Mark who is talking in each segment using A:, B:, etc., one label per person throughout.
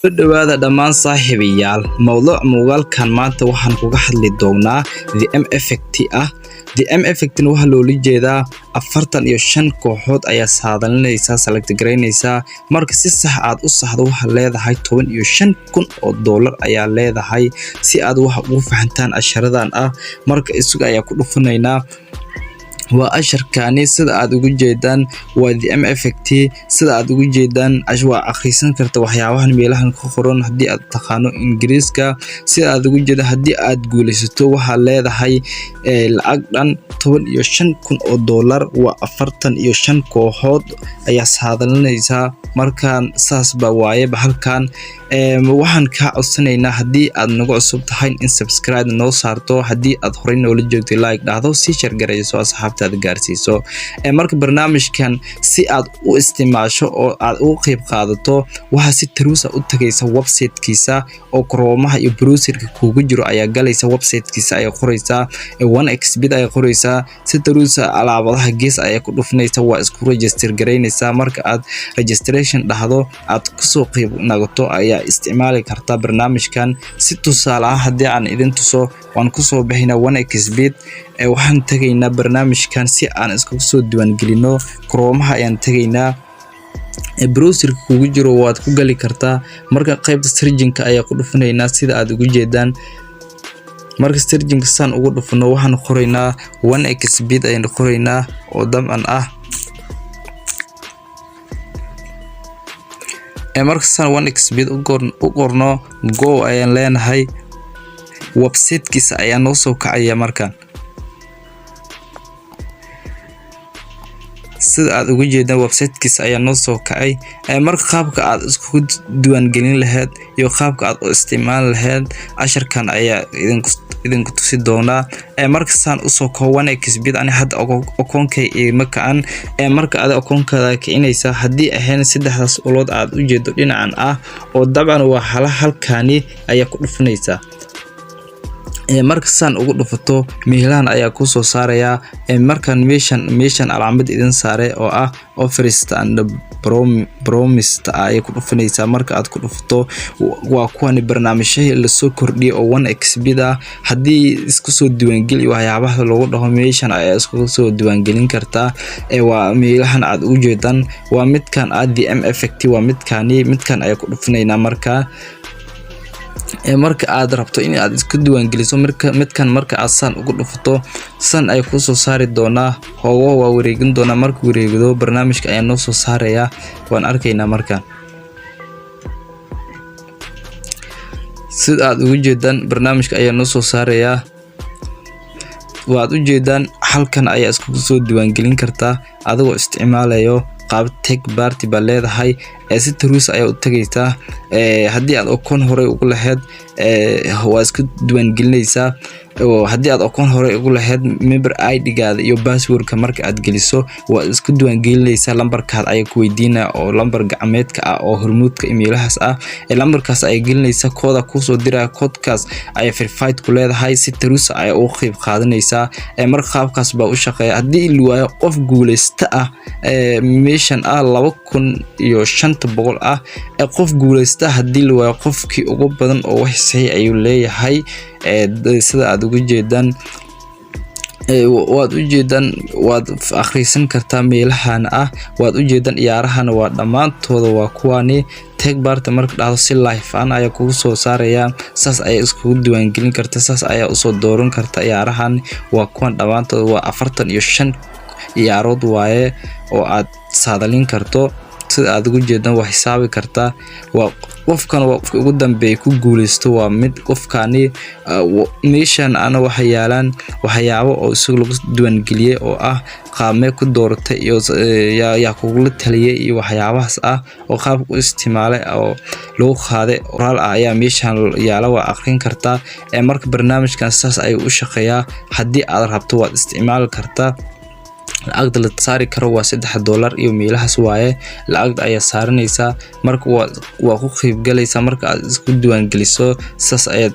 A: Soo dhawaada dhammaan saaxiibayaal. Mowduuc muuqaalkan maanta waxaan kuga hadli doonaa The M Effect ah. The M Effect waxaa loola jeedaa 45 kooxood ayaa saadalinaysa, select garaynaysaa. Marka si sax aad u saxdo, waxaad leedahay $15,000 ayaa leedahay. Si aad wax ugu fahantaan asharadan ah, marka isuga ayaa ku dhufanaynaa. Waa asharkani, sida aad ugu jeedaan, waa The M Effect. Sida aad ugu jeedaan, waa akhrisan karta waxyaabahan meelahan ku qoran haddii aad taqaano Ingiriiska. Sida aad ugu jeedaan, haddii aad guulaysato, waxaad leedahay lacag dhan $15,000. Waa 45 kooxood ayaa saadalinaysaa. Markaan saas ba waaye halkan. Waxaan kaa codsanaynaa, haddii aad nagu cusub tahay, in subscribe noo saarto, haddii aad horey noola joogtay, like dhahdo, sii share garayso, asxaabtaada gaarsiiso. Marka barnaamijkan si aad u isticmaasho oo aad uga qeyb qaadato, waxaa si taruusa u tagaysa websitekiisa oo Chrome-aha iyo browserka kuugu jiro ayaa galaysa. Websitekiisa ayaa qoraysaa, 1xBet ayaa qoraysaa. Si taruusa alaabadaha gees ayaa ku dhufinaysa, waa isku register garaynaysaa. Marka aad registration dhahdo, aad kusoo qeyb nagato, ayaa isticmaali kartaa barnaamijkan. Si tusaale ah haddii aan idin tuso, waan kusoo bixinaa 1xBet. Waxaan tegaynaa barnaamijkan si aan iskugu soo diiwaangelino. Chrome-aha ayaan tegaynaa, browserka kugu jiro waad ku gali kartaa. Marka qaybta searching-ka ayaa ku dhufanaynaa, sida aad ugu jeedaan. Marka searching-ka saan ugu dhufano, waxaan qoraynaa 1xBet ayaan qoraynaa, oo dabcan ah. Marka saan 1xBet u qorno, go ayaan leenahay. Websitekiisa ayaa noo soo kacaya. Markan sida aad uga jeedaan, websitekiisa ayaa noo soo kacay. Marka qaabka aad iskugu diiwaangelin lahayd iyo qaabka aad u isticmaali lahayd, casharkan ayaa idinku tusi doonaa. Marka saan usoo kaco 1xBet, ani hadda akoonkay ima kacan. Marka ada akoonkaada kicinaysa, haddii ahayn saddexdaas ulood aad u jeedo dhinacan ah, oo dabcan waa hala halkani ayaa ku dhufanaysaa. Marka saan ugu dhufato, meelahan ayaa kusoo saarayaa. Markan meeshan calaamad idin saaray oo ah offers and promos ayay ku dhufanaysaa. Marka aad ku dhufato, waa kuwani barnaamijyadii lasoo kordhiyay oo 1xBet ah. Haddii isku soo diiwaangeli waxyaabaha lagu dhaho, meeshan ayaa iskugu soo diiwaangelin kartaa. Waa meelahan aad u jeedaan, waa midkan ah The M Effect, waa midkani. Midkan ayaa ku dhufanaynaa. Marka aad rabto in aad isku diiwaangeliso, marka midkan marka aad saan ugu dhufato, san ay kusoo saari doonaa. Hoogo waa wareegin doonaa. Marka wareegdo, barnaamijka ayaa noo soo saarayaa, waan arkaynaa. Marka sida aad ugu jeedaan, barnaamijka ayaa noo soo saarayaa, waad u jeedaan. Halkan ayaa iskugu soo diiwaangelin kartaa adigoo isticmaalayo qaab take part baa leedahay. Si taruus ayaa u tagaysaa. Haddii aad akoon horey ugu lahayd, waa isku diiwaangelinaysaa. Haddii aad akoon horey ugu lahayd, member ID-gaada iyo passwordka marka aad geliso, waa isku diiwaangelinaysaa. Lambarkaad ayaa ku weydiinaya, oo lambar gacmeedka ah oo hormuudka email-ahaas ah. Lambarkaas ayaa gelinaysa, kooda kusoo diraya, koodkaas ayaa verified ku leedahay. Si taruusa ayaa uga qeyb qaadanaysaa. Marka qaabkaas baa u shaqeeya. Haddii la waayo qof guuleysta ah, meeshan ah 2500 ah, qof guuleysta haddii la waayo, qofkii ugu badan oo wax saxiix ayuu leeyahay. Sida aad uga jeedaan, waad u jeedaan, waad akhrisan kartaa meelahan ah, waad u jeedaan. Ciyaarahana waa dhammaantooda waa kuwani. Take part-a marka dhahdo, si live an ayaa kugu soo saaraya. Saas ayaa iskugu diiwaangelin karta, saas ayaa usoo dooran karta. Ciyaarahan waa kuwan dhammaantooda, waa 45 ciyaarood waaye oo aad saadalin karto. Sida aad ugu jeedaan, waa xisaabi kartaa. Waa qofkan, waa qofka ugu dambeeya ku guuleysto. Waa mid qofkani. Meeshan ana waxa yaalaan waxyaabo oo isaga lagu diiwaangeliyey, oo ah qaabmee ku dooratay iyo yaa kugula taliyay iyo waxyaabahaas ah, oo qaabka u isticmaalay oo lagu qaaday qoraal ah ayaa meeshan yaala, waa akhrin kartaa. Marka barnaamijkan saas ayuu u shaqeeyaa. Haddii aad rabto, waad isticmaali kartaa. Lacagta la saari karo waa $3 iyo meelahaas waaye. Lacagta ayaa saaranaysaa, marka waa ku qeybgalaysaa. Marka aad isku diiwaangeliso, saas ayaad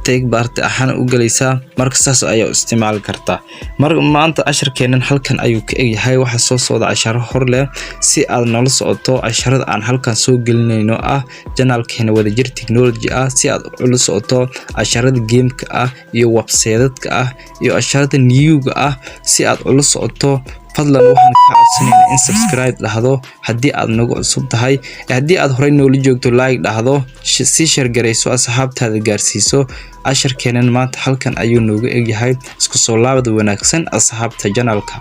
A: Take part ahaan u galaysaa. Marka saas ayaa u isticmaali kartaa. Marka maanta casharkeenan halkan ayuu ka egyahay. Waxaa soo socda casharo hor leh. Si aad noola socoto casharada aan halkan soo gelinayno ah channelkeena Wadajir Technology ah, si aad ula socoto casharada gameka ah iyo websiteedka ah iyo casharada newga ah, si aad ula socoto, fadlan waxaan kaa codsanaynaa in subscribe dhahdo haddii aad nagu cusub tahay. Haddii aad horey noola joogto, like dhahdo, si share garayso, asxaabtaada gaarsiiso. Casharkeenan maanta halkan ayuu nooga egyahay. Isku soo laabada wanaagsan, asxaabta channelka.